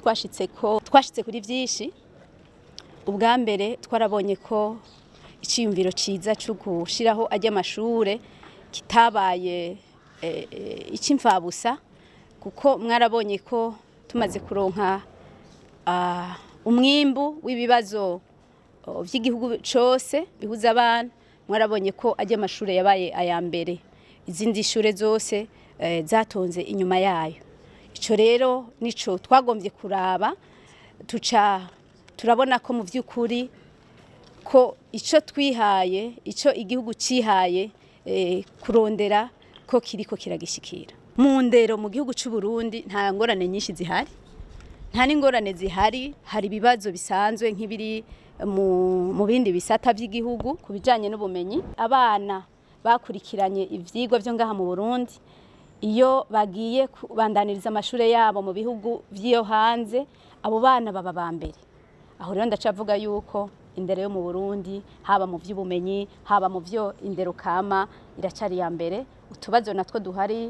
Twashitse ko twashitse kuri vyinshi. Ubwa mbere, twarabonye ko iciyumviro ciza cyo gushiraho ajya amashure kitabaye ic'imfabusa, kuko mwarabonye ko tumaze kuronka umwimbu w'ibibazo vy'igihugu cose bihuza abana, mwarabonye ko ajya amashure yabaye aya mbere, izindi shure zose zatonze inyuma yayo. Ico rero nico twagombye kuraba, tuca turabona ko mu vy'ukuri ko ico twihaye, ico igihugu cihaye kurondera, ko kiriko kiragishikira. Mu ndero mu gihugu c'u Burundi nta ngorane nyinshi zihari, nta n'ingorane zihari. Hari ibibazo bisanzwe nk'ibiri mu bindi bisata vy'igihugu ku bijanye n'ubumenyi. Abana bakurikiranye ivyigwa vyo ngaha mu Burundi, iyo bagiye kubandaniriza amashure yabo mu bihugu vy'iyo hanze, abo bana baba ba mbere. Aho rero ndacavuga yuko indero yo mu Burundi, haba mu vy'ubumenyi, haba mu vyo indero kama, iracari ya mbere. Utubazo natwo duhari,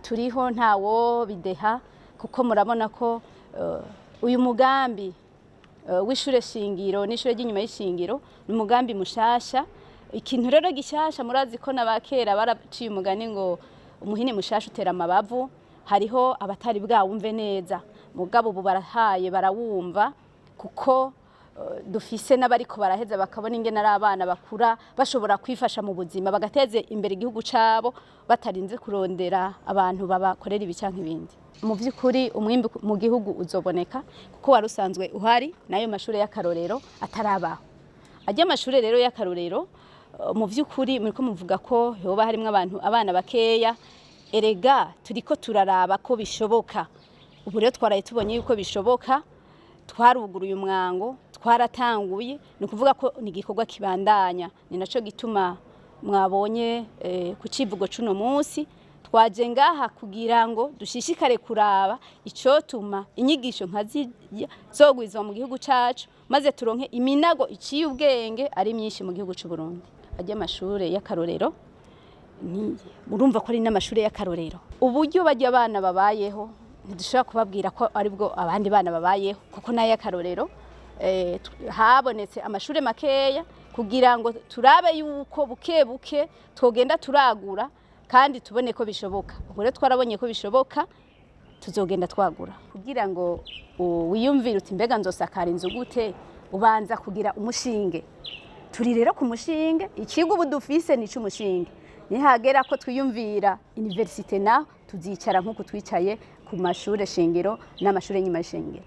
turiho, ntawo bideha, kuko murabona ko uyu mugambi w'ishure shingiro n'ishure ry'inyuma y'ishingiro ni umugambi mushasha. Ikintu rero gishasha, murazi ko n'abakera baraciye umugani ngo umuhini mushasha utera amabavu. Hariho abatari bwawumve neza, mugabo ubu barahaye barawumva, kuko dufise n'abariko baraheza bakabona ingene ari abana bakura bashobora kwifasha mu buzima, bagateze imbere igihugu cabo batarinze kurondera abantu babakorera ibi canke ibindi. Mu vy'ukuri umwimbu mu gihugu uzoboneka, kuko wari usanzwe uhari n'ayo mashure y'akarorero atarabaho. Ajya amashure rero y'akarorero, mu vy'ukuri muriko muvuga ko hoba harimwo abantu, abana bakeya. Erega turiko turaraba ko bishoboka. Ubu rero twaraye tubonye yuko bishoboka, twaruguruye umwango, twaratanguye. Ni ukuvuga ko ni igikorwa kibandanya. Ni naco gituma mwabonye ku civugo c'uno munsi twaje ngaha, kugira ngo dushishikare kuraba icotuma inyigisho nka zirya zogwizwa mu gihugu cacu, maze turonke iminago iciye ubwenge ari myinshi mu gihugu c'u Burundi. Ajya amashure y'akarorero, murumva ko ari n'amashure y'akarorero. Uburyo bajya abana babayeho, ntidushobora kubabwira ko aribwo abandi bana babayeho, kuko n'ay'akarorero habonetse amashure makeya kugira ngo turabe yuko buke buke twogenda turagura kandi tubone ko bishoboka. Ubwo rero twarabonye ko bishoboka, tuzogenda twagura. Kugira ngo wiyumvire uti mbega nzosakara inzu gute, ubanza kugira umushinge. Turi rero ku mushinge. Ikigo ubu dufise ni ic'umushinge. Nihagera ko twiyumvira université, naho tuzicara nk'uko twicaye ku mashure shingiro n'amashure nyuma y'ishingiro.